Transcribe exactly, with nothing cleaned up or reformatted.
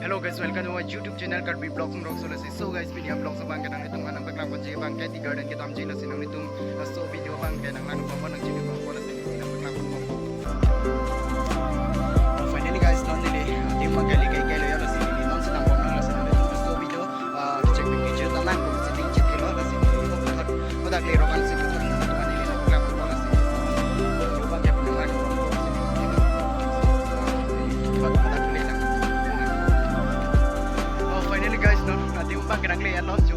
Hello guys, welcome to my YouTube channel Karbi Vlogs Umrongso lasi. So guys, pini a-vlog abang ke nanglitum aphan nangpaklang ponji abang ke tea garden kedamji lasi nanglitum laso video abang ke nanglang pon nang chini pon lasi nangpaklang pon. Oh, finally guys, non neli, ah, tea abang ke le kai kai lo ya lasi neli non si nang pon nang lasi nanglitum laso video, ah, check video ta lang ko setting check lo lasi neli ko ko ko dak le rokan si ko ko neli nangpaklang pon lasi. Video abang ke nanglang pon lasi neli ko ko ko ko dak le lang. Oh, finally guys, non, ah, tea abang ke nangle ya lo jo.